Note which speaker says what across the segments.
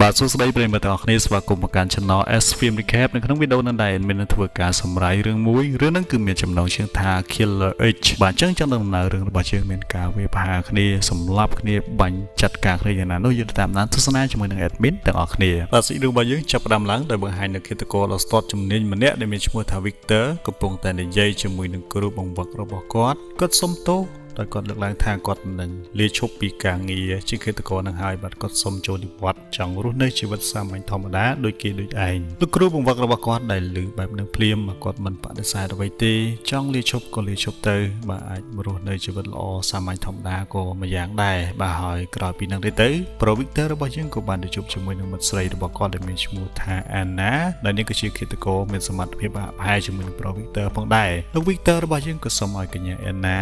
Speaker 1: បាទសួស្តីប្រិយមិត្តទាំងអស់គ្នាស្វាគមន៍មកកាន់ Channel S Film Recap នៅក្នុងវីដេអូនេះដែរមាននឹងធ្វើការសម្រាយរឿងមួយរឿងហ្នឹងគឺមានចំណងជើងថា Killer X បាទអញ្ចឹងចង់ដំណើររឿងរបស់យើងមានការវាយប្រហារគ្នាសម្លាប់គ្នាបាញ់ចាត់ការគ្នាយ៉ាងណានោះយើងតាមដានទស្សនាជាមួយនឹង admin ទាំងអស់គ្នាបាទសាច់រឿងរបស់យើងចាប់ផ្ដើមឡើងដោយបង្ហាញនៅឃាតករដ៏ស្ទាត់ជំនាញម្នាក់ដែលមានឈ្មោះថា Victor កំពុងតែនិយាយជាមួយនឹងគ្រូបង្វឹករបស់គាត់គាត់សុំទោស ដោយគាត់លើកឡើងថាគាត់នឹងលាឈប់ពីការងារជាឃាតករនឹងហើយបាទគាត់សុំចូលនិវត្តន៍ចង់រស់នៅជីវិតសាមញ្ញធម្មតាដូចគេដូចឯងលោកគ្រូបង្វឹករបស់គាត់ដែលឮបែបនឹងភ្លាមបាទគាត់មិនបដិសេធអ្វីទេចង់លាឈប់ក៏លាឈប់ទៅបាទអាចរស់នៅជីវិតល្អសាមញ្ញធម្មតាក៏មួយយ៉ាងដែរបាទហើយក្រោយពីនឹងទៅ Pro Victor របស់យើងក៏បានទៅជួបជាមួយនឹងមិត្តស្រីរបស់គាត់ដែលមានឈ្មោះថា Anna ដែលនេះគឺជាឃាតករមានសមត្ថភាពប្រហែលជាមួយនឹង Pro Victor ផងដែរលោក Victor របស់យើងក៏សូមឲ្យកញ្ញា Anna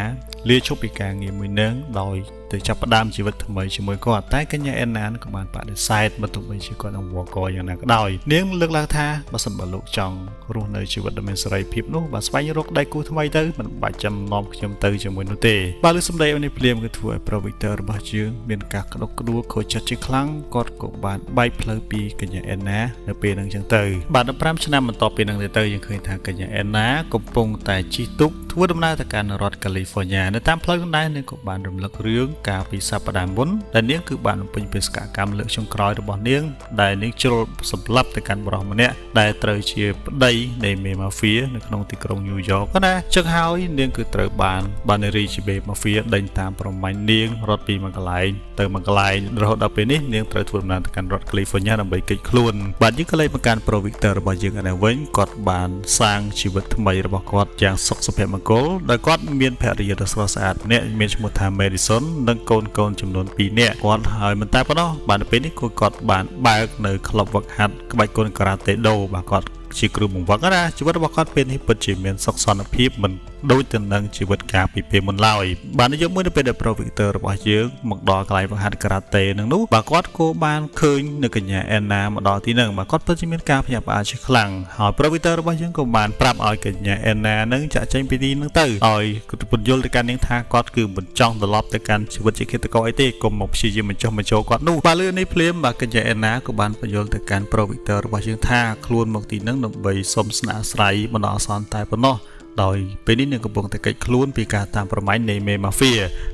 Speaker 1: លាឈប់ពីការងារមួយនឹងដោយទៅចាប់ផ្ដើមជីវិតថ្មីជាមួយគាត់តែកញ្ញាអេនណាក៏បានបដិសេធបើទោះបីជាគាត់នឹងវកយ៉ាងណាក៏ដោយនាងលើកឡើងថាបើសិនបើលោកចង់រស់នៅជីវិតដ៏មានសេរីភាពនោះបាទស្វែងរកដៃគូថ្មីទៅមិនបាច់ចាំនាំខ្ញុំទៅជាមួយនោះទេបាទលើសម្ដីនេះភ្លាមគឺធ្វើឲ្យ Pro Victor របស់យើងមានការក្តុកក្តួលខូចចិត្តជាខ្លាំងគាត់ក៏បានបែកផ្លូវពីកញ្ញាអេនណានៅពេលហ្នឹងចឹងទៅបាទ15ឆ្នាំបន្ទាប់ពីហ្នឹងទៅយើងឃើញថាកញ្ញាអេនណាកំពុងតែជិះទូកធ្វើដំណើរទៅកាន់រដ្ឋកាលីហ្វ័រញ៉ានៅតាមផ្លូវនោះដែរនាងក៏បានរំលឹករឿងកាលពីសប្តាហ៍មុនដែលនាងគឺបានបំពេញបេសកកម្មលើកចុងក្រោយរបស់នាងដែលនាងជ្រុលសម្លាប់ទៅកាន់បុរសម្នាក់ដែលត្រូវជាប្តីនៃមេម៉ាហ្វៀនៅក្នុងទីក្រុងញូវយ៉កណាចឹងហើយនាងគឺត្រូវបានបាននារីជាមេម៉ាហ្វៀដេញតាមប្រមាញ់នាងរត់ពីមួយកន្លែងទៅមួយកន្លែងរហូតដល់ពេលនេះនាងត្រូវធ្វើដំណើរទៅកាន់រដ្ឋកាលីហ្វ័រញ៉ាដើម្បីគេចខ្លួនបាទយើងក៏លេខមកកាន់ Pro Victor របស់យើងឯនេះវិញគាត់បានសាងជីវិតថ្មីរបស់គាត់យ៉ាងសុខសុភមង្គលដោយគាត់មានភរិយាដ៏ស្រស់ស្អាតម្នាក់មានឈ្មោះថា Madison និងកូនកូនចំនួន2នាក់គាត់ហើយមិនតែប៉ុណ្ណោះបាទនៅពេលនេះគឺគាត់បានបើកនៅក្លឹបវឹកហាត់ក្បាច់គុនការ៉ាតេដូបាទគាត់ជាគ្រូបង្វឹកណាជីវិតរបស់គាត់ពេលនេះពិតជាមានសុខសន្តិភាពមិនដូចទៅនឹងជីវិតកាលពីពេលមុនឡើយបាទនយោបាយមួយនៅពេលដែល Pro Victor របស់យើងមកដល់កន្លែងវឹកហាត់ការ៉ាតេនឹងនោះបាទគាត់ក៏បានឃើញនៅកញ្ញាអេនណាមកដល់ទីហ្នឹងបាទគាត់ពិតជាមានការភ្ញាក់ផ្អើលជាខ្លាំងហើយ Pro Victor របស់យើងក៏បានប្រាប់ឲ្យកញ្ញាអេនណានឹងចាក់ចេញពីទីហ្នឹងទៅឲ្យគាត់ពន្យល់ទៅកាន់នាងថាគាត់គឺមិនចង់ត្រឡប់ទៅកាន់ជីវិតជាឃាតករអីទេកុំមកព្យាយាមបញ្ចុះបញ្ចូលគាត់នោះបាទលឿននេះភ្លាមបាទកញ្ញាអេនណាក៏បានពន្យល់ទៅកាន់ Pro Victor របស់យើងថាខ្លួនមកទីហ្នឹងដើម្បីសុំស្នាក់អាស្រ័យបណ្ដោះអាសន្នតែប៉ុណ្ណោះដោយពេលនេះនាងកំពុងតែគេចខ្លួនពីការតាមប្រមាញ់នៃមេម៉ាហ្វៀ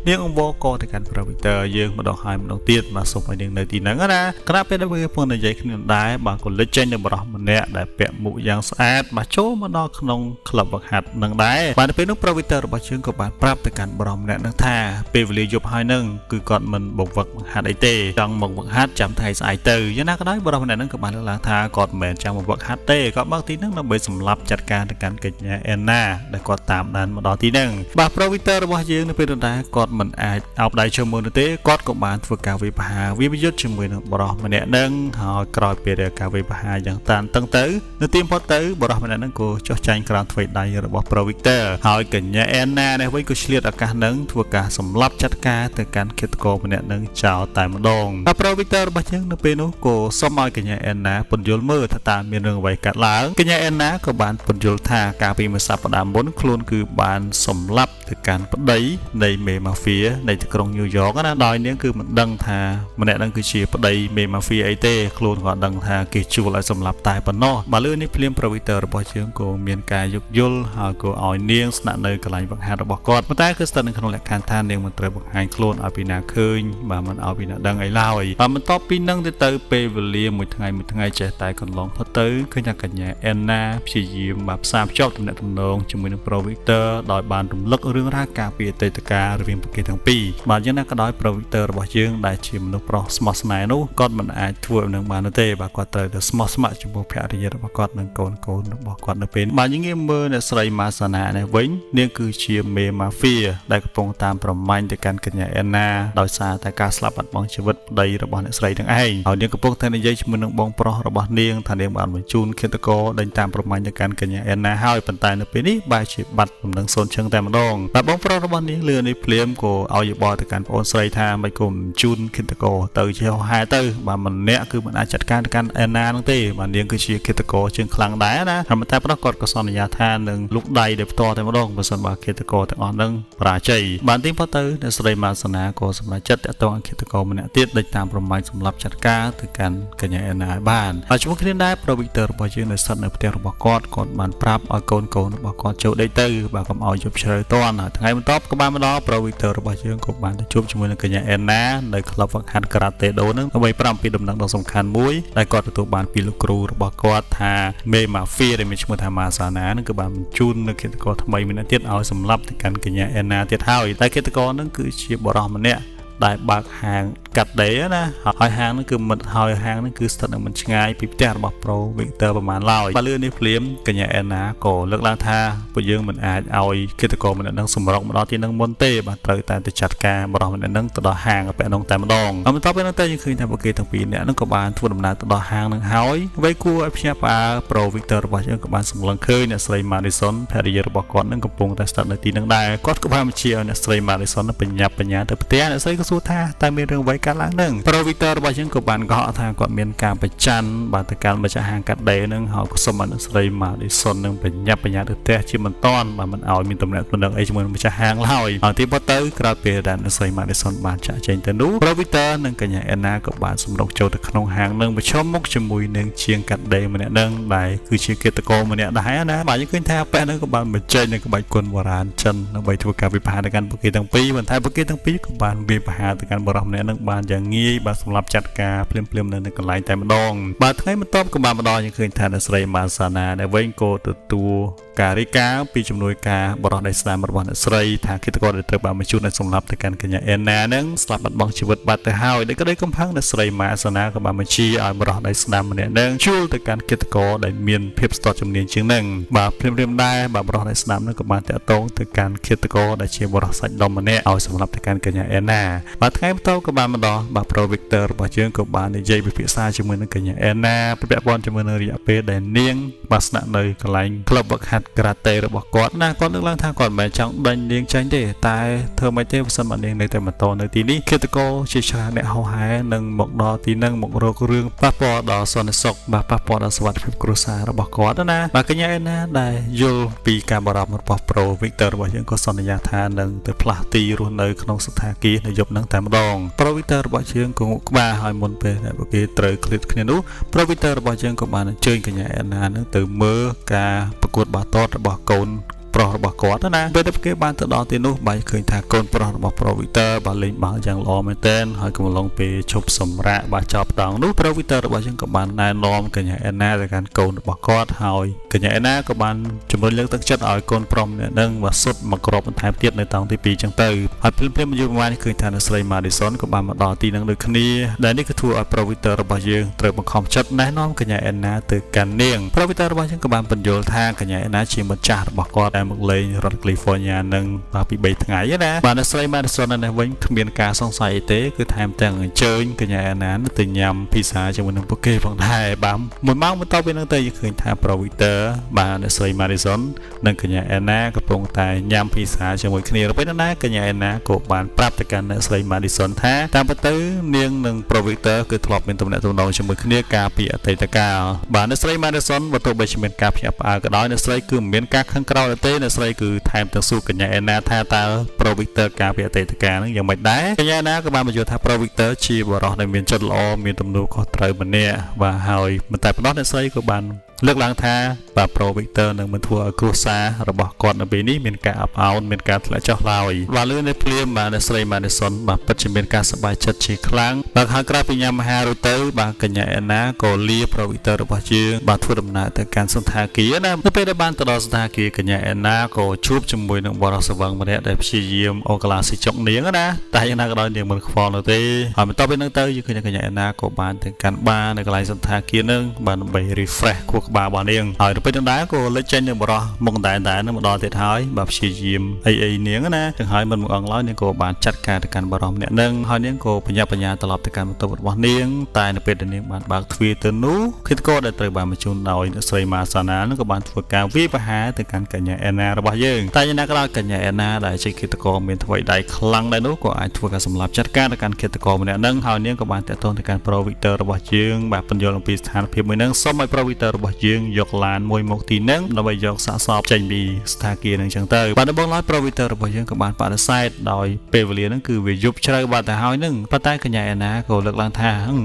Speaker 1: នាងអង្វរកទៅកាន់ Pro Victor យើងម្ដងហើយម្ដងទៀតបាទសូមឲ្យនាងនៅទីហ្នឹងណាខណៈពេលដែលវាកំពុងនិយាយគ្នាដែរបាទក៏លេចចេញនៅបរិះម្នាក់ដែលពាក់មុខយ៉ាងស្អាតបាទចូលមកដល់ក្នុងក្លឹបវឹកហាត់នឹងដែរបាទនៅពេលនោះ Pro Victor របស់យើងក៏បានប្រាប់ទៅកាន់បរិះម្នាក់នឹងថាពេលវេលាយប់ហើយនឹងគឺគាត់មិនបង្វឹកបង្ហាត់អីទេចង់មកវឹកហាត់ចាំថ្ងៃស្អែកទៅយ៉ាងណាក៏ដោយបរិះម្នាក់នឹងក៏បានលើកឡើងថាគាត់មិនមែនចង់មកវឹកហាត់ទេគាត់មកទីហ្នឹងដើម្បីសម្លាប់ចាត់ការទៅកាន់កញ្ញាអេនណាដែលគាត់តាមដានមកដល់ទីហ្នឹងបាទ Pro Victor របស់យើងនៅពេលដដែលគាត់មិនអាចអោបដៃចូលមើលនោះទេគាត់ក៏បានធ្វើការវាយប្រហារវាយប្រយុទ្ធជាមួយនឹងបរិះម្នាក់ហ្នឹងហើយក្រោយពេលដែលការវាយប្រហារយ៉ាងតានតឹងទៅនៅទីបំផុតទៅបរិះម្នាក់ហ្នឹងក៏ចុះចាញ់ក្រោមធ្វេដៃរបស់ Pro Victor ហើយកញ្ញាអេនណានេះវិញក៏ឆ្លៀតឱកាសហ្នឹងធ្វើការសម្លាប់ចាត់ការទៅកាន់ឃាតករម្នាក់ហ្នឹងចោលតែម្ដងបាទ Pro Victor របស់យើងនៅពេលនោះក៏សុំឲ្យកញ្ញាអេនណាពន្យល់មើលថាតើមានរឿងអ្វីកើតឡើងកញ្ញាអេនណាក៏បានពន្យល់ថាកាលពីមួយសប្តាហ៍មុនខ្លួនគឺបានសម្លាប់ទៅកាន់ប្តីនៃមេម៉ាហ្វៀនៃទីក្រុងញូវយ៉កណាដោយនាងគឺមិនដឹងថាម្នាក់ហ្នឹងគឺជាប្តីមេម៉ាហ្វៀអីទេខ្លួនក៏ដឹងថាគេជួលឲ្យសម្លាប់តែប៉ុណ្ណោះបើលើនេះភ្លាម Pro Victor របស់យើងក៏មានការយោគយល់ហើយក៏ឲ្យនាងស្នាក់នៅកន្លែងបង្ហាត់របស់គាត់ប៉ុន្តែគឺស្ថិតនៅក្នុងលក្ខខណ្ឌថានាងមិនត្រូវបង្ហាញខ្លួនឲ្យពីណាឃើញបាទមិនឲ្យពីណាដឹងអីឡើយបាទបន្ទាប់ពីនឹងទៅពេលវេលាមួយថ្ងៃមួយថ្ងៃចេះតែកន្លងផុតទៅឃើញថាកញ្ញាអេនណាព្យាយាមបាទផ្សារភ្ជាប់ទំនាក់ទំនងជាមួយនឹង Pro Victor ដោយបានរំលឹករឿងរ៉ាវកាលពីអតីតកាលរវាងពួកគេទាំងពីរបាទយ៉ាងណាក៏ដោយ Pro Victor របស់យើងដែលជាមនុស្សប្រុសស្មោះស្នេហ៍នោះគាត់មិនអាចធ្វើឲ្យនឹងបាននោះទេបាទគាត់ត្រូវតែស្មោះស្ម័គ្រចំពោះភរិយារបស់គាត់និងកូនកូនរបស់គាត់នៅពេលបាទយើងងាកមើលអ្នកស្រីម៉ាសាណានេះវិញនាងគឺជាមេម៉ាហ្វៀដែលកំពុងតាមប្រមាញ់ទៅកាន់កញ្ញាអេនណាដោយសារតែការស្លាប់បាត់បង់ជីវិតប្តីរបស់អ្នកស្រីនឹងឯងហើយនាងកំពុងតែនិយាយជាមួយនឹងបងប្រុសរបស់នាងថានាងបានបញ្ជូនឃាតករដេញតាមប្រមាញ់ទៅកាន់កញ្ញាអេនណាហើយប៉ុន្តែនៅពេលនេះ បែរជាបាត់លំនឹងសូន្យឈឹងតែម្ដងបាទបងប្រុសរបស់នាងលឿននេះភ្លាមក៏ឲ្យយោបល់ទៅកាន់ប្អូនស្រីថាមិនគុំជូនឃាតករទៅជាហែទៅបាទម្នាក់គឺមិនអាចចាត់ការទៅកាន់អេណានឹងទេបាទនាងគឺជាឃាតករជាងខ្លាំងដែរណាហើយតែប៉ុណ្ណោះគាត់ក៏សន្យាថានឹងលុកដៃដោយផ្ទាល់តែម្ដងបើសិនបើឃាតករទាំងអស់នឹងបរាជ័យបានទីផុតទៅអ្នកស្រីម៉ាសាណាក៏សម្រេចចិត្តតាក់ទងឲ្យឃាតករម្នាក់ទៀតដេញតាមប្រមាញ់សម្រាប់ចាត់ការទៅកាន់កញ្ញាអេណាឲ្យបានហើយជាមួយគ្នាដែរប្រូវីទ័ររបស់យើងនៅស្ថិតនៅផ្ទះរបស់គាត់គាត់បានប្រាប់ឲ្យកូនកូនរបស់គាត់ចូលដេកទៅបាទកុំឲ្យយប់ជ្រៅតាន់ហើយថ្ងៃបន្ទាប់ក៏បានមកដល់ប្រូវីទ័ររបស់យើងក៏បានទៅជួបជាមួយនឹងកញ្ញាអេណានៅក្លឹបហ្វឹកហាត់ការ៉ាតេដូនឹងដើម្បីប្រាប់អំពីដំណឹងដ៏សំខាន់មួយដែលគាត់ទទួលបានពីលោកគ្រូរបស់គាត់ថាមេម៉ាហ្វៀដែលមានឈ្មោះថាម៉ាសាណានឹងគឺបានបញ្ជូននៅឃាតករថ្មីម្នាក់ទៀតឲ្យសម្លាប់ទៅកាន់កញ្ញាអេណាទៀតហើយតែឃាតករនឹងគឺជាបុរសម្នាក់ដែលបើកហាងកាត់ដេរណាហើយហាងហ្នឹងគឺមិនហើយហាងហ្នឹងគឺស្ថិតនៅមិនឆ្ងាយពីផ្ទះរបស់ Pro Victor ប្រហែលឡើយបើលឿននេះភ្លាមកញ្ញាអេណាក៏លើកឡើងថាពួកយើងមិនអាចឲ្យគិតកោម្នាក់ហ្នឹងសម្រុកមកដល់ទីហ្នឹងមុនទេបាទត្រូវតែទៅចាត់ការបរិះម្នាក់ហ្នឹងទៅដល់ហាងពាក់នោះតែម្ដងហើយបន្ទាប់ពីហ្នឹងទៅយើងឃើញថាពួកគេទាំងពីរនាក់ហ្នឹងក៏បានធ្វើដំណើរទៅដល់ហាងហ្នឹងហើយអ្វីគួរឲ្យភ្ញាក់ផ្អើល Pro Victor របស់យើងក៏បានសម្លឹងឃើញអ្នកស្រី Madison ភរិយារបស់គាត់ហ្នឹងកំពុងតែស្ថិតនៅទីហ្នឹងដែរគាត់ក៏បានបញ្ជាឲ្យអ្នកស្រី Madison បញ្ញាប់បញ្ញាទៅផ្ទះអ្នកស្រីក៏សួរថាតើមានរឿងអ្វីកើតឡើងហ្នឹង Pro Victor របស់យើងក៏បានកុហកថាគាត់មានការប្រច័នបាទទៅកាន់ម្ចាស់ហាងកាត់ដេរហ្នឹងហើយក៏សូមឲ្យអ្នកស្រី Madison នឹងបញ្ញាប់បញ្ញាទៅផ្ទះជាបន្តបាទមិនឲ្យមានតំណែងតំណែងអីជាមួយនឹងម្ចាស់ហាងឡើយហើយទីផុតទៅក្រោយពេលដែលអ្នកស្រី Madison បានចាក់ចែងទៅនោះ Pro Victor និងកញ្ញា Anna ក៏បានសម្រុកចូលទៅក្នុងហាងនឹងប្រឈមមុខជាមួយនឹងជាងកាត់ដេរម្នាក់នឹងដែលគឺជាគិតករម្នាក់ដែរណាបាទយើងឃើញថាប៉ែហ្នឹងក៏បានបញ្ចេញនៅក្បាច់គុណបុរាណចិនដើម្បីធ្វើការវិភាគទៅកាន់ពួកគេទាំងពីរប៉ុន្តែពួកគេទាំងពីរក៏បានវាយប្រហារទៅកាន់បុរសម្នាក់នឹងបានយ៉ាងងាយបាទសម្រាប់ចាត់ការភ្លាមៗនៅកន្លែងតែម្ដងបាទថ្ងៃបន្ទាប់ក៏បានម្ដងយើងឃើញថាអ្នកស្រីម៉ាសាណាដែលវិញក៏ទទួលការរាយការណ៍ពីជំនួយការបរិះដៃស្នាមរបស់អ្នកស្រីថាគិតករដែលត្រូវបានបញ្ជូនឲ្យសម្លាប់ទៅកាន់កញ្ញាអេណានឹងស្លាប់បាត់បង់ជីវិតបាត់ទៅហើយដោយក្តីកំហឹងអ្នកស្រីម៉ាសាណាក៏បានបញ្ជាឲ្យបរិះដៃស្នាមម្នាក់នឹងជួលទៅកាន់គិតករដែលមានភាពស្ទាត់ជំនាញជាងនឹងបាទភ្លាមៗដែរបាទបរិះដៃស្នាមនឹងក៏បានតាក់ទងទៅកាន់គិតករដែលជាបរិះសាច់ដុំម្នាក់ឲ្យសម្លាប់ទៅកាន់កញ្ញាអេណាបាទថ្ងៃបន្តក៏បានមកដល់បាទ Pro Victor របស់យើងក៏បាននិយាយពិភាក្សាជាមួយនឹងកញ្ញាអេណាពាក់ព័ន្ធជាមួយនឹងរយៈពេលដែលនាងបាទស្នាក់នៅកន្លែងក្លឹបវឹកហាត់ការ៉ាតេរបស់គាត់ណាគាត់លើកឡើងថាគាត់មិនមែនចង់ដេញនាងចេញទេតែធ្វើម៉េចទេបើសិនបើនាងនៅតែបន្តនៅទីនេះឃាតករជាច្រើនអ្នកហោហែនឹងមកដល់ទីនឹងមករករឿងប៉ះពាល់ដល់សន្តិសុខបាទប៉ះពាល់ដល់សុវត្ថិភាពគ្រួសាររបស់គាត់ណាបាទកញ្ញាអេណាដែលយល់ពីការបារម្ភរបស់ Pro Victor របស់យើងក៏សន្យាថានឹងទៅផ្លាស់ទីរស់នៅក្នុងស្ថាគារនៅយប់ហ្នឹងតែម្ដង Pro Victor របស់យើងក៏ងក់ក្បាលហើយមុនពេលដែលពួកគេត្រូវឃ្លាតគ្នានោះ Pro Victor របស់យើងក៏បានអញ្ជើញកញ្ញាអេណានឹងទៅមើលការប្រកួតបាល់ទាត់របស់កូនប្រុសរបស់គាត់ណាពេលដែលគេបានទៅដល់ទីនោះបានឃើញថាកូនប្រុសរបស់ Pro Victor បានលេងបាល់យ៉ាងល្អមែនទែនហើយកំឡុងពេលឈប់សម្រាកបាទចប់ដងនោះ Pro Victor របស់យើងក៏បានណែនាំកញ្ញាអេណាទៅកាន់កូនរបស់គាត់ហើយកញ្ញាអេណាក៏បានជំរុញលើកទឹកចិត្តឲ្យកូនប្រុសម្នាក់នឹងបាទសុទ្ធមកគ្រាប់បន្ថែមទៀតនៅតង់ទី2ចឹងទៅហើយភ្លាមៗមួយប្រហែលឃើញថាអ្នកស្រី Madison ក៏បានមកដល់ទីនឹងដូចគ្នាដែលនេះគឺធ្វើឲ្យ Pro Victor របស់យើងត្រូវបង្ខំចិត្តណែនាំកញ្ញាអេណាទៅកាន់នាង Pro Victor របស់យើងក៏បានបញ្យល់ថាកញ្ញាអេណាជាម្ចាស់របស់គាត់ដែលមកលេងរដ្ឋ California នឹងបាទពី3ថ្ងៃណាបាទអ្នកស្រី Madison នៅនេះវិញគ្មានការសង្ស័យអីទេគឺថែមទាំងអញ្ជើញកញ្ញាអេណាទៅញ៉ាំភីសាជាមួយនឹងពួកគេផងដែរបាទមួយម៉ោងបន្ទាប់ពីនឹងទៅយើងឃើញថា Pro Victor បាទអ្នកស្រី Madison និងកញ្ញាអេណាកំពុងតែញ៉ាំភីសាជាមួយគ្នាទៅពេលណាកញ្ញាអេណាក៏បានប្រាប់ទៅកាន់អ្នកស្រី Madison ថាតាមពិតទៅនាងនិង Pro Victor គឺធ្លាប់មានទំនាក់ទំនងជាមួយគ្នាកាលពីអតីតកាលបាទអ្នកស្រី Madison បើទោះបីជាមានការភ្ញាក់ផ្អើលក៏ដោយអ្នកស្រីគឺមិនមានការខឹងក្រោធទេអ្នកស្រីគឺថែមទាំងសួរកញ្ញាអេណាថាតើ Pro Victor កាលពីអតីតកាលហ្នឹងយ៉ាងម៉េចដែរកញ្ញាអេណាក៏បានបញ្យល់ថា Pro Victor ជាបុរសដែលមានចិត្តល្អមានទំនួលខុសត្រូវម្នាក់បាទហើយមិនតែប៉ុណ្ណោះអ្នកស្រីក៏បានលើកឡើងថាបាទ Pro Victor នឹងមិនធ្វើឲ្យគ្រួសាររបស់គាត់នៅពេលនេះមានការអាប់អោនមានការធ្លាក់ចុះឡើយបាទលឿននៅភ្លាមបាទអ្នកស្រី Madison បាទពិតជាមានការសប្បាយចិត្តជាខ្លាំងបាទហើយក្រោយពីញ៉ាំអាហាររួចទៅបាទកញ្ញាអេណាក៏លា Pro Victor របស់យើងបាទធ្វើដំណើរទៅកាន់សណ្ឋាគារណានៅពេលដែលបានទៅដល់សណ្ឋាគារកញ្ញាអេណាក៏ជួបជាមួយនឹងបរិសវឹងម្នាក់ដែលព្យាយាមអូកាឡាស៊ីចុកនាងណាតែយ៉ាងណាក៏ដោយនាងមិនខ្វល់នោះទេហើយបន្ទាប់ពីនឹងទៅយើងឃើញកញ្ញាអេណាក៏បានទៅកាន់បារនៅកន្លែងសណ្ឋាគារនឹងបាទដើម្បី refresh ខួរ ក្បាលរបស់នាងហើយទៅពេលដដែលក៏លេចចេញនៅបរោះមុខតែតែនឹងមកដល់ទៀតហើយបាទព្យាយាមអីអីនាងណាចឹងហើយមិនមកអងឡើយនាងក៏បានចាត់ការទៅកាន់បរោះម្នាក់នឹងហើយនាងក៏បញ្ញាបញ្ញាត្រឡប់ទៅកាន់បន្ទប់របស់នាងតែនៅពេលដែលនាងបានបើកទ្វារទៅនោះឃាតករដែលត្រូវបានបញ្ជូនដោយអ្នកស្រីម៉ាសាណានឹងក៏បានធ្វើការវាយប្រហារទៅកាន់កញ្ញាអេណារបស់យើងតែយ៉ាងណាក៏ដោយកញ្ញាអេណាដែលជាឃាតករមានថ្វីដៃខ្លាំងដែរនោះក៏អាចធ្វើការសម្លាប់ចាត់ការទៅកាន់ឃាតករម្នាក់នឹងហើយនាងក៏បានតាក់ទងទៅកាន់ Pro Victor របស់យើងបាទពន្យល់អំពីស្ថានភាពមួយនឹងសូមឲ្យ Pro Victor របស់យើងយកឡានមួយមកទីនឹងដើម្បីយកសាកសពចេញពីស្ថាគារនឹងចឹងទៅបាទដំបូងឡើយ Pro Victor របស់យើងក៏បានបដិសេធដោយពេលវេលានឹងគឺវាយប់ជ្រៅបាត់ទៅហើយនឹងប៉ុន្តែកញ្ញាអេណាក៏លើកឡើងថា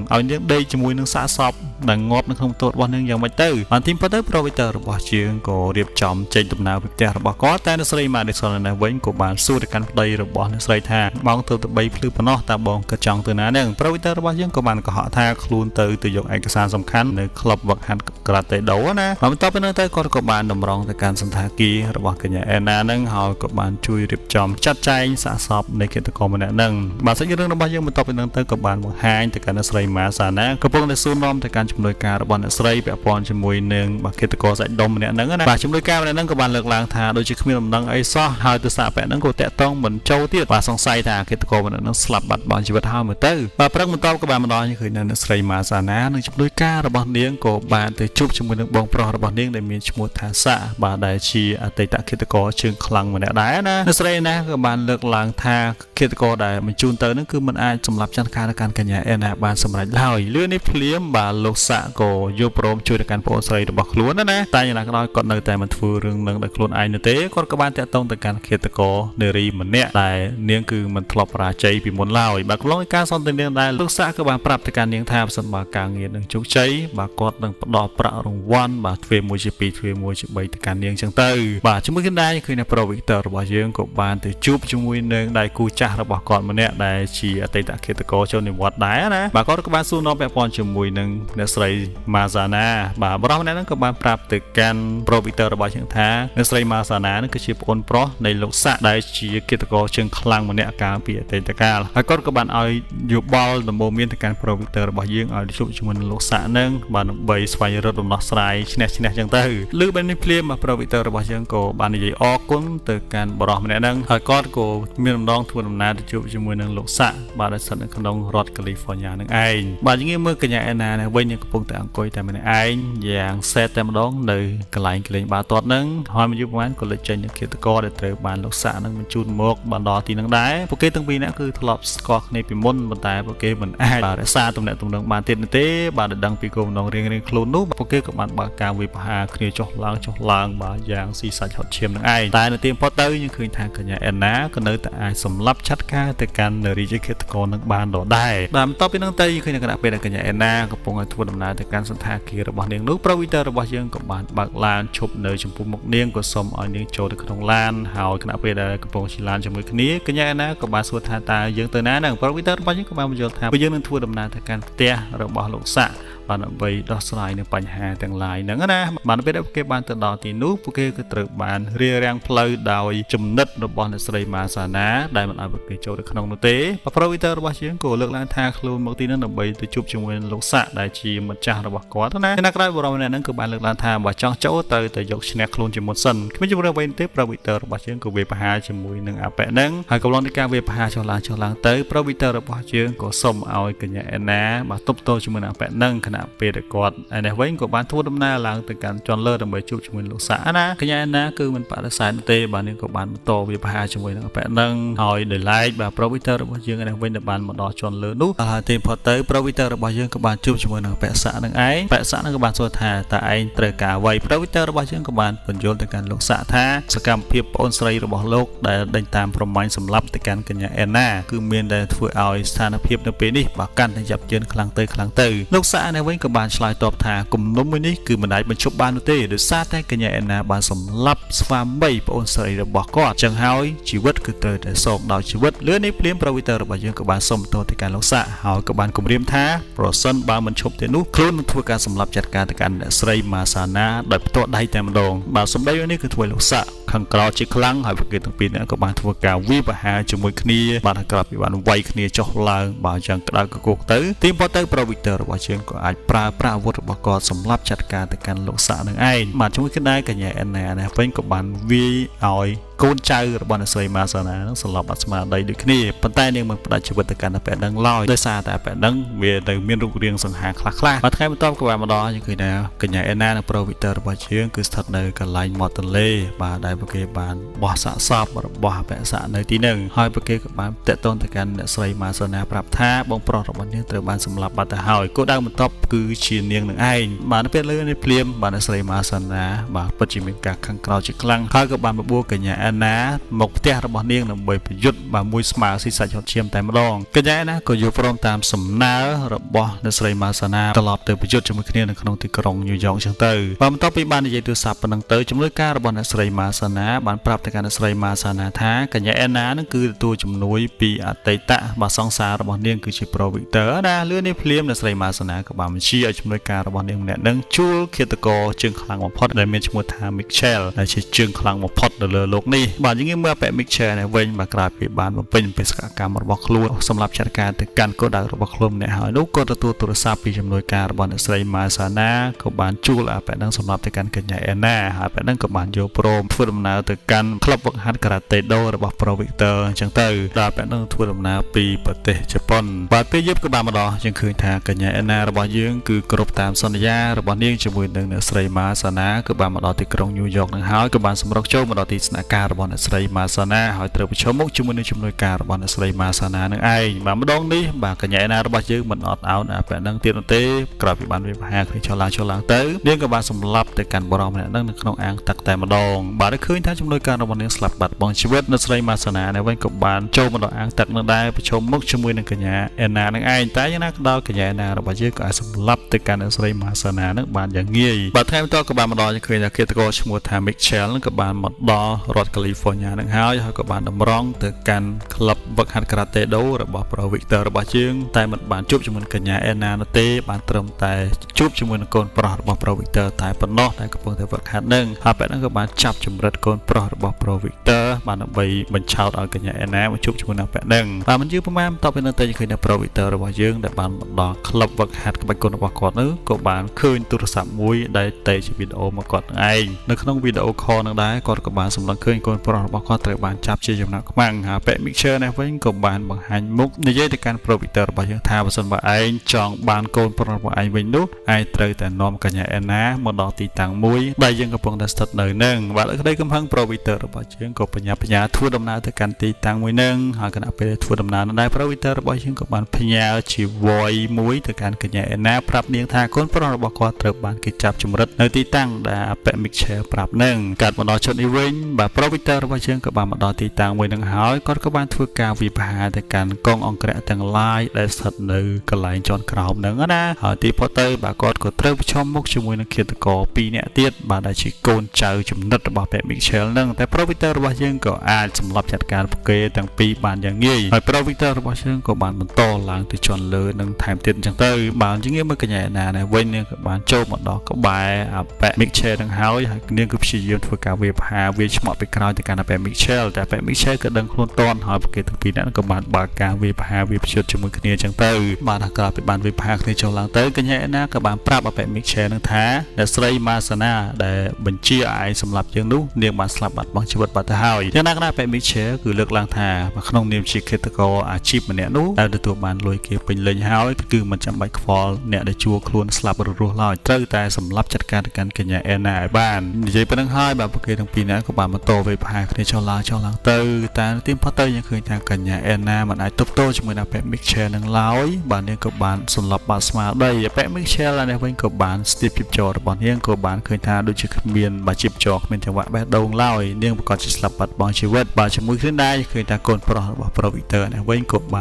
Speaker 1: ឲ្យនាងដេកជាមួយនឹងសាកសពដែលងាប់នៅក្នុងតូតរបស់នាងយ៉ាងម៉េចទៅបានទីផុតទៅ Pro Victor របស់យើងក៏រៀបចំចេញដំណើរពីផ្ទះរបស់គាត់តែអ្នកស្រី Madison នេះវិញក៏បានសួរទៅកាន់ប្តីរបស់អ្នកស្រីថាម៉ោងទៅទៅ3ភ្លឺប៉ុណ្ណោះតើបងក៏ចង់ទៅណានឹង Pro Victor របស់យើងក៏បានកុហកថាខ្លួនទៅទៅយកឯកសារសំខាន់នៅក្លឹបវឹកហាត់ការ៉ាតេដូណាហើយបន្ទាប់ពីនោះទៅគាត់ក៏បានតម្រង់ទៅកាន់សន្តាគាររបស់កញ្ញាអេណានឹងហើយក៏បានជួយរៀបចំចាត់ចែងសាកសពនៃឃាតករម្នាក់នឹងបាទសាច់រឿងរបស់យើងបន្ទាប់ពីនោះទៅក៏បានបង្ហាញទៅកាន់អ្នកស្រីម៉ាសាណាកំពុងតែសួរនាំទៅកាន់ជំនួយការរបស់អ្នកស្រីពាក់ព័ន្ធជាមួយនឹងបាទឃាតករសាច់ដុំម្នាក់ហ្នឹងណាបាទជំនួយការម្នាក់ហ្នឹងក៏បានលើកឡើងថាដូចជាគ្មានដំណឹងអីសោះហើយទៅសាកពាក់ហ្នឹងក៏តាក់ទងមិនចូលទៀតបាទសង្ស័យថាឃាតករម្នាក់ហ្នឹងស្លាប់បាត់បង់ជីវិតហើយមើលទៅបាទព្រឹកបន្ទាប់ក៏បានមកដល់ឃើញអ្នកស្រីម៉ាសាណានិងជំនួយការរបស់នាងក៏បានទៅជួបជាមួយនឹងបងប្រុសរបស់នាងដែលមានឈ្មោះថាសាក់បាទដែលជាអតីតឃាតករជើងខ្លាំងម្នាក់ដែរណាអ្នកស្រីណាក៏បានលើកឡើងថាឃាតករដែលបញ្ជូនទៅនឹងគឺមិនអាចសម្លាប់ចន្ទការទៅកាន់កញ្ញាអេណាបានសម្រេចឡើយលឿននេះភ្លាមបាទលោកសាក់ក៏យល់ព្រមជួយទៅកាន់ប្អូនស្រីរបស់ខ្លួនណាតែយ៉ាងណាក៏ដោយគាត់នៅតែមិនធ្វើរឿងនឹងដោយខ្លួនឯងនោះទេគាត់ក៏បានតាក់ទងទៅកាន់ឃាតករនារីម្នាក់ដែលនាងគឺមិនធ្លាប់បរាជ័យពីមុនឡើយបាទក្នុងការសន្ទនាដែរលោកសាក់ក៏បានប្រាប់ទៅកាន់នាងថាប្រសិនបើការងារនឹងជោគជ័យបាទគាត់នឹងផ្ដល់ប្រាក់រង្វាន់បាទទ្វេ1ជា2ទ្វេ1ជា3ទៅកាន់នាងចឹងទៅបាទជាមួយគ្នាដែរគឺនៅ Pro Victor របស់យើងក៏បានទៅជួបជាមួយនឹងដៃគូចាស់របស់គាត់ម្នាក់ដែលជាអតីតឃាតករចូលនិវត្តន៍ដែរណាបាទគាត់ក៏បានសួរនាំពាក់ព័ន្ធជាមួយនឹងអ្នកស្រី Mazana បាទបរិសម្នាក់ហ្នឹងក៏បានប្រាប់ទៅកាន់ Pro Victor របស់យើងថាអ្នកស្រី Mazana ហ្នឹងគឺជាប្អូនប្រុសនៃលោកសាក់ដែលជាឃាតករជើងខ្លាំងម្នាក់កាលពីអតីតកាលហើយគាត់ក៏បានឲ្យយោបល់ដំបូន្មានទៅកាន់ Pro Victor របស់យើងឲ្យជួបជាមួយនឹងលោកសាក់ហ្នឹងបាទដើម្បីស្វែងរកដំណោះស្រាយឈ្នះឈ្នះចឹងទៅលើបែបនេះភ្លាមបាទ Pro Victor របស់យើងក៏បាននិយាយអរគុណទៅកាន់បរិសម្នាក់ហ្នឹងហើយគាត់ក៏មានដំណងធ្វើដំណើរទៅជួបជាមួយនឹងលោកសាក់បាទដែលស្ថិតនៅក្នុងរដ្ឋកាលីហ្វ័រញ៉ានឹងឯងបាទយើងមើលកញ្ញាអេណានេះវិញកំពុងតែអង្គុយតែម្នាក់ឯងយ៉ាងសែតតែម្ដងនៅកន្លែងកលេងបាល់ទាត់ហ្នឹងហើយមួយយូរប្រហែលក៏លេចចេញនឹងឃាតករដែលត្រូវបានលោកសាក់នឹងបញ្ជូនមកបានដល់ទីនឹងដែរពួកគេទាំងពីរនាក់គឺធ្លាប់ស្គាល់គ្នាពីមុនប៉ុន្តែពួកគេមិនអាចរក្សាទំនាក់ទំនងបានទៀតនោះទេបាទដឹងពីគោលបំណងរៀងៗខ្លួននោះពួកគេក៏បានបើកការវិភាគគ្នាចុះឡើងចុះឡើងបាទយ៉ាងស៊ីសាច់ហត់ឈាមនឹងឯងតែនៅទីបំផុតទៅយើងឃើញថាកញ្ញាអេណាក៏នៅតែអាចសម្លាប់ឆាត់ការទៅកាន់នារីជាឃាតករនឹងបានដដែលបាទបន្ទាប់ពីនឹងទៅយើងឃើញនៅគណៈពេលដែលកញ្ញាអេណាកំពុងឲ្យធ្វើដំណើរទៅកាន់សន្តាគាររបស់នាងនោះ Pro Victor របស់យើងក៏បានបើកឡានឈប់នៅចំពោះមុខនាងក៏សូមឲ្យនាងចូលទៅក្នុងឡានហើយគណៈពេលដែលកំពុងជិះឡានជាមួយគ្នាកញ្ញាអេណាក៏បានសួរថាតើយើងទៅណានឹង Pro Victor របស់យើងក៏បានបញ្យល់ថាយើងនឹងធ្វើដំណើរទៅកាន់ផ្ទះរបស់លោកសាក់បាទដើម្បីដោះស្រាយនៅបញ្ហាទាំងឡាយហ្នឹងណាបាទពេលដែលពួកគេបានទៅដល់ទីនោះពួកគេក៏ត្រូវបានរារាំងផ្លូវដោយចំណិតរបស់អ្នកស្រីម៉ាសាណាដែលមិនឲ្យពួកគេចូលទៅក្នុងនោះទេប្រូវីទ័ររបស់ជាងក៏លើកឡើងថាខ្លួនមកទីនោះដើម្បីទៅជួបជាមួយនឹងលោកសាក់ដែលជាម្ចាស់របស់គាត់ណានៅក្រៅបរិវេណហ្នឹងក៏បានលើកឡើងថាបើចង់ចូលត្រូវតែយកឈ្នះខ្លួនជាមុនសិនគ្មានជំរឿអ្វីទេប្រូវីទ័ររបស់ជាងក៏វាប្រហារជាមួយនឹងអាប៉ែហ្នឹងហើយកំឡុងនៃការវាប្រហារចុះឡើងចុះឡើងទៅប្រូវីទ័ររបស់ជាងក៏សុំឲ្យកញ្ញាអេណាបាទទប់ទល់ជាមួយនឹងអាប៉ែហ្នឹងខណៈពេលដែលគាត់ឯនេះវិញក៏បានធ្វើដំណើរឡើងទៅកាន់ជាន់លើដើម្បីជួបជាមួយលោកសាក់ណាកញ្ញាណាគឺមិនបដិសេធទេបាទនាងក៏បានបន្តវាប្រហារជាមួយនឹងប៉ែនឹងហើយដោយឡែកបាទប្រូវីទ័ររបស់យើងឯនេះវិញដែលបានមកដល់ជាន់លើនោះហើយទីផុតទៅប្រូវីទ័ររបស់យើងក៏បានជួបជាមួយនឹងប៉ែសាក់នឹងឯងប៉ែសាក់នឹងក៏បានសួរថាតើឯងត្រូវការអ្វីប្រូវីទ័ររបស់យើងក៏បានពន្យល់ទៅកាន់លោកសាក់ថាសកម្មភាពប្អូនស្រីរបស់លោកដែលដេញតាមប្រមាញ់សម្លាប់ទៅកាន់កញ្ញាអេណាគឺមានតែធ្វើឲ្យស្ថានភាពនៅពេលនេះបាទកាន់តែយ៉ាប់យ៉ឺនខ្លាំងទៅខ្លាំងទៅលោកសាក់នេះវិញក៏បានឆ្លើយតបថាគំនុំមួយនេះគឺមិនអាចបញ្ឈប់បាននោះទេដោយសារតែកញ្ញាអេណាបានសម្លាប់ស្វាមីប្អូនស្រីរបស់គាត់ចឹងហើយជីវិតគឺត្រូវតែសងដោយជីវិតលឿននេះភ្លាមប្រូវីទ័ររបស់យើងក៏បានសុំទោសទៅកាន់លោកសាក់ហើយក៏បានគំរាមថាប្រសិនបើមិនឈប់ទេនោះខ្លួននឹងធ្វើការសម្លាប់ចាត់ការទៅកាន់អ្នកស្រីម៉ាសាណាដោយផ្ទាល់ដៃតែម្ដងបាទសម្ដីនេះគឺធ្វើឲ្យលោកសាក់ ខឹងក្រោធជាខ្លាំងហើយពួកគេទាំងពីរនាក់ក៏បានធ្វើការវាយប្រហារជាមួយគ្នាបាទហើយក្រោយពីបានវាយគ្នាចុះឡើងបាទយ៉ាងក្តៅកគុកទៅទីបំផុតទៅប្រុស Victor របស់យើងក៏អាចប្រើប្រាស់អាវុធរបស់គាត់សម្រាប់ចាត់ការទៅកាន់លោកសាក់នឹងឯងបាទជាមួយគ្នាដែរកញ្ញាអេនណានេះវិញក៏បានវាយឲ្យកូនចៅរបស់អ្នកស្រីម៉ាសាណានឹងសន្លប់បាត់ស្មារតីដូចគ្នាប៉ុន្តែនាងមិនផ្ដាច់ជីវិតទៅកាន់តែហ្នឹងឡើយដោយសារតែបែបហ្នឹងវានៅមានរូបរាងសង្ហាខ្លះខ្លះបាទថ្ងៃបន្ទាប់ក៏បានមកដល់យើងឃើញថាកញ្ញាអេណានិងប្រុសវីទ័ររបស់យើងគឺស្ថិតនៅកន្លែងមាត់ទន្លេបាទដែលពួកគេបានបោះសាកសពរបស់អភស័កនៅទីហ្នឹងហើយពួកគេក៏បានតាក់ទងទៅកាន់អ្នកស្រីម៉ាសាណាប្រាប់ថាបងប្រុសរបស់នាងត្រូវបានសម្លាប់បាត់ទៅហើយគោលដៅបន្ទាប់គឺជានាងនឹងឯងបាទនៅពេលលើនេះភ្លាមបាទអ្នកស្រីម៉ាសាណាបាទពិតជាមានការខឹងក្រោធជាខ្លាំងហើយក៏បានបបួលកញ្ញាអេណាមកផ្ទះរបស់នាងដើម្បីប្រយុទ្ធបាទមួយស្មើស៊ីសាច់ហត់ឈាមតែម្ដងកញ្ញាអេណាក៏យល់ព្រមតាមសំណើរបស់អ្នកស្រីម៉ាសាណាត្រឡប់ទៅប្រយុទ្ធជាមួយគ្នានៅក្នុងទីក្រុងញូវយ៉កចឹងទៅបាទបន្ទាប់ពីបាននិយាយទូរស័ព្ទប៉ុណ្ណឹងទៅជំនួយការរបស់អ្នកស្រីម៉ាសាណាបានប្រាប់ទៅកាន់អ្នកស្រីម៉ាសាណាថាកញ្ញាអេណានឹងគឺទទួលជំនួយពីអតីតបាទសង្សាររបស់នាងគឺជាប្រុសវីទ័រណាលឿននេះភ្លាមអ្នកស្រីម៉ាសាណាក៏បានបញ្ជាឲ្យជំនួយការរបស់នាងម្នាក់នឹងជួលឃាតករជើងខ្លាំងបំផុតដែលមានឈ្មោះថា Michelle ដែលជាជើងខ្លាំងបំផុតនៅលើលោកនេះបាទយើងងាកមើលពាក់ Michelle នេះវិញបាទក្រោយពីបានបំពេញបេសកកម្មរបស់ខ្លួនសម្រាប់ចាត់ការទៅកាន់គោលដៅរបស់ខ្លួនម្នាក់ហើយនោះក៏ទទួលទូរស័ព្ទពីជំនួយការរបស់អ្នកស្រីម៉ាសាណាក៏បានជួលអាប៉ែនឹងសម្រាប់ទៅកាន់កញ្ញាអេណាហើយប៉ែនឹងក៏បានយកព្រមធ្វើដំណើរទៅកាន់ក្លឹបវឹកហាត់ការ៉ាតេដូរបស់ Pro Victor អញ្ចឹងទៅដល់ប៉ែនឹងធ្វើដំណើរពីប្រទេសជប៉ុនបាទពេលយប់ក៏បានមកដល់យើងឃើញថាកញ្ញាអេណារបស់យើងគឺគ្រប់តាមសន្យារបស់នាងជាមួយនឹងអ្នកស្រីម៉ាសាណាគឺបានមកដល់ទីក្រុងញូវយ៉កនឹងហើយក៏បានសម្រុកចូលមកដល់ទីស្នាក់ការរបស់អ្នកស្រីម៉ាសាណាហើយត្រូវប្រឈមមុខជាមួយនឹងជំនួយការរបស់អ្នកស្រីម៉ាសាណានឹងឯងបាទម្ដងនេះបាទកញ្ញាអេណារបស់យើងមិនអត់អោនអាប៉ែនឹងទៀតនោះទេក្រោយពីបានវាប្រហារគ្នាចុះឡើងចុះឡើងទៅនាងក៏បានសម្លាប់ទៅកាន់បរិសម្នាក់នឹងនៅក្នុងអាងទឹកតែម្ដងបាទឃើញថាជំនួយការរបស់នាងស្លាប់បាត់បង់ជីវិតអ្នកស្រីម៉ាសាណានេះវិញក៏បានចូលមកដល់អាងទឹកនឹងដែរប្រឈមមុខជាមួយនឹងកញ្ញាអេណានឹងឯងតែយ៉ាងណាក៏ដោយកញ្ញាអេណារបស់យើងក៏អាចសម្លាប់ទៅកាន់អ្នកស្រីម៉ាសាណានឹងបានយ៉ាងងាយបាទថ្ងៃបន្ទាប់ក៏បានមកដល់ឃើញថាឃាតករឈ្មោះថា Michelle នឹងក៏បានមកដល់រដ្ឋ California នឹងហើយហើយក៏បានតម្រង់ទៅកាន់ក្លឹបវឹកហាត់ការ៉ាតេដូរបស់ Pro Victor របស់យើងតែមិនបានជួបជាមួយកញ្ញាអេណានោះទេបានត្រឹមតែជួបជាមួយនឹងកូនប្រុសរបស់ Pro Victor តែប៉ុណ្ណោះដែលកំពុងតែវឹកហាត់នឹងហើយបែបហ្នឹងក៏បានចាប់ចម្រិតកូនប្រុសរបស់ Pro Victor បានដើម្បីបញ្ឆោតឲ្យកញ្ញាអេណាមកជួបជាមួយនឹងបែបហ្នឹងបាទមិនយូរប្រហែលតទៅពីនោះទៅឃើញថា Pro Victor របស់យើងដែលបានមកដល់ក្លឹបវឹកហាត់ក្បាច់គុណរបស់គាត់នោះក៏បានឃើញទូរស័ព្ទមួយដែលតេជាវីដេអូមកគាត់នឹងឯងនៅក្នុងវីដេអូ call នឹងដែរគាត់ក៏បានសម្លឹងឃើញកូនប្រុសរបស់គាត់ត្រូវបានចាប់ជាចំណាក់ខ្មាំងហើយពាក់ Mixture នេះវិញក៏បានបង្ហាញមុខនិយាយទៅកាន់ Pro Victor របស់យើងថាបើសិនបើឯងចង់បានកូនប្រុសរបស់ឯងវិញនោះឯងត្រូវតែនាំកញ្ញាអេណាមកដល់ទីតាំងមួយដែលយើងកំពុងតែស្ថិតនៅនឹងបាទក្តីកំហឹង Pro Victor របស់យើងក៏បញ្ញាបញ្ញាធ្វើដំណើរទៅកាន់ទីតាំងមួយនឹងហើយខណៈពេលធ្វើដំណើរនោះដែរ Pro Victor របស់យើងក៏បានផ្ញើជា voice មួយទៅកាន់កញ្ញាអេណាប្រាប់នាងថាកូនប្រុសរបស់គាត់ត្រូវបានគេចាប់ជំរិតនៅទីតាំងដែលអាប៉ែ Michelle ប្រាប់នឹងកាត់មកដល់ជុតនេះវិញបាទ Pro Victor របស់យើងក៏បានមកដល់ទីតាំងមួយនឹងហើយគាត់ក៏បានធ្វើការវិភាគទៅកាន់កងអង្គរៈទាំងឡាយដែលស្ថិតនៅកន្លែងជាន់ក្រោមនឹងណាហើយទីផុតទៅបាទគាត់ក៏ត្រូវប្រឈមមុខជាមួយនឹងឃាតករ2នាក់ទៀតបាទដែលជាកូនចៅចំណិតរបស់ពាក់ Michelle នឹងតែ Pro Victor របស់យើងក៏អាចសម្លាប់ចាត់ការពួកគេទាំងពីរបានយ៉ាងងាយហើយ Pro Victor របស់យើងក៏បានបន្តឡើងទៅជាន់លើនឹងថែមទៀតអញ្ចឹងទៅបាទជាងាយមើលកញ្ញាណានេះវិញនាងក៏បានចូលមកដល់ក្បែរអាប៉ែ Michelle នឹងហើយហើយនាងគឺព្យាយាមធ្វើការវាយប្រហារវាឆ្មក់ពីក្រោយទៅកាន់អាប៉ែ Michelle តែអាប៉ែ Michelle ក៏ដឹងខ្លួនតន់ហើយពួកគេទាំងពីរនាក់ក៏បានបើកការវាយប្រហារវាប្រយុទ្ធជាមួយគ្នាអញ្ចឹងទៅបាទដល់ក្រោយពីបានវាយប្រហារគ្នាចុះឡើងទៅកញ្ញាណាក៏បានប្រាប់អាប៉ែ Michelle នឹងថាអ្នកស្រីម៉ាសាណាដែលបញ្ជាឲ្យឯងសម្លាប់យើងនោះនាងបានស្លាប់បាត់បង់ជីវិតបាត់ទៅហើយយ៉ាងណាក៏ដោយអាប៉ែ Michelle គឺលើកឡើងថាក្នុងនាមជាឃាតករអាជីពម្នាក់នោះដែលទទួលបានលុយគេពេញលេញហើយគឺមិនចាំបាច់ខ្វល់អ្នកដែលជួខ្លួនស្លាប់រស់ឡើយត្រូវតែសម្លាប់ចាត់ការទៅកាន់កញ្ញាអេណាឲ្យបាននិយាយប៉ុណ្្នឹងហើយបាទពួកគេទាំងពីរនាក់ក៏បានបន្តវេប្រហារគ្នាចុះឡើងចុះឡើងទៅតែទីផុតទៅយើងឃើញថាកញ្ញាអេណាមិនអាចទប់ទល់ជាមួយនឹងអាប៉ែ Michelle នឹងឡើយបាទនាងក៏បានសន្លប់បាត់ស្មារតីអាប៉ែ Michelle នេះវិញក៏បានស្ទាបជីពចររបស់នាងក៏បានឃើញថាដូចជាគ្មានបាទជីពចរគ្មានចង្វាក់បេះដូងឡើយនាងប្រកាសជាស្លាប់បាត់បង់ជីវិតបាទជាមួយគ្នាដែរឃើញថាកូនប្រុសរបស់ Pro Victor នេះវិញក៏បា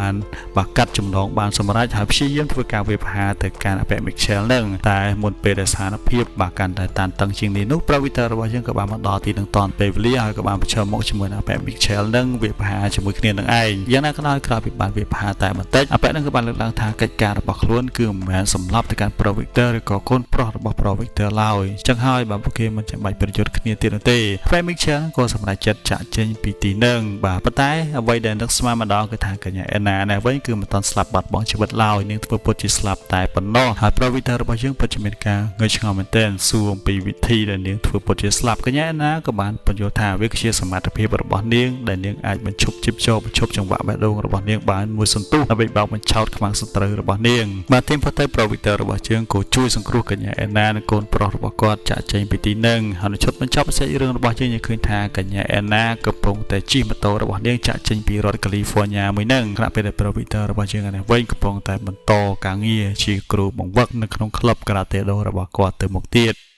Speaker 1: នបាទកាត់ចំណងបានសម្រេចហើយព្យាយាមធ្វើការវាយប្រហារទៅកាន់អាប៉ែ Michelle នឹងតែមុនពេលដែលស្ថានភាពបាទកាន់តែតានតឹងជាងនេះនោះ Pro Victor របស់យើងក៏បានមកដល់ទីនឹងតាន់ពេលវេលាហើយក៏បានប្រឈមមុខជាមួយនឹងអាប៉ែ Michelle នឹងវាយប្រហារជាមួយគ្នានឹងឯងយ៉ាងណាក៏ដោយក្រោយពីបានវាយប្រហារតែបន្តិចអាប៉ែនឹងក៏បានលើកឡើងថាកិច្ចការរបស់ខ្លួនគឺមិនមែនសម្លាប់ទៅកាន់ Pro Victor ឬក៏កូនប្រុសរបស់ Pro Victor ឡើយអញ្ចឹងហើយបាទពួកគេមិនចាំបាច់ប្រយុទ្ធគ្នាទៀតនោះទេ Frank Mitchell ក៏សម្រេចចិត្តចាក់ចេញពីទីនឹងបាទប៉ុន្តែអ្វីដែលនឹកស្មានមកដល់គឺថាកញ្ញាអេណានេះវិញគឺមិនទាន់ស្លាប់បាត់បង់ជីវិតឡើយនាងធ្វើពុតជាស្លាប់តែប៉ុណ្ណោះហើយប្រុសវីតើរបស់យើងពិតជាមានការងឿងឆ្ងល់មែនទែនសួរអំពីវិធីដែលនាងធ្វើពុតជាស្លាប់កញ្ញាអេណាក៏បានបញ្យល់ថាវាគឺជាសមត្ថភាពរបស់នាងដែលនាងអាចបញ្ឈប់ជីពចរបញ្ឈប់ចង្វាក់បេះដូងរបស់នាងបានមួយសន្ទុះដើម្បីបោកបញ្ឆោតខ្មាំងសត្រូវរបស់នាងបាទទីផុតទៅប្រុសវីតើរបស់យើងក៏ជួយសង្គ្រោះកញ្ញាអេណានិងកូនប្រុសរបស់គាត់ចាក់ចេញពីទីនឹងហើយនៅឈុតបញ្ចប់សាច់រឿងរបស់យើងយើងឃើញថាកញ្ញាអេណាកំពុងតែជិះម៉ូតូរបស់នាងចាក់ចេញពីរដ្ឋកាលីហ្វ័រញ៉ាមួយនឹងខណៈពេលដែលប្រុសវីតើរបស់យើងឯនេះវិញកំពុងតែបន្តការងារជាគ្រូបង្វឹកនៅក្នុងក្លឹបការ៉ាតេដូរបស់គាត់ទៅមុខទៀត។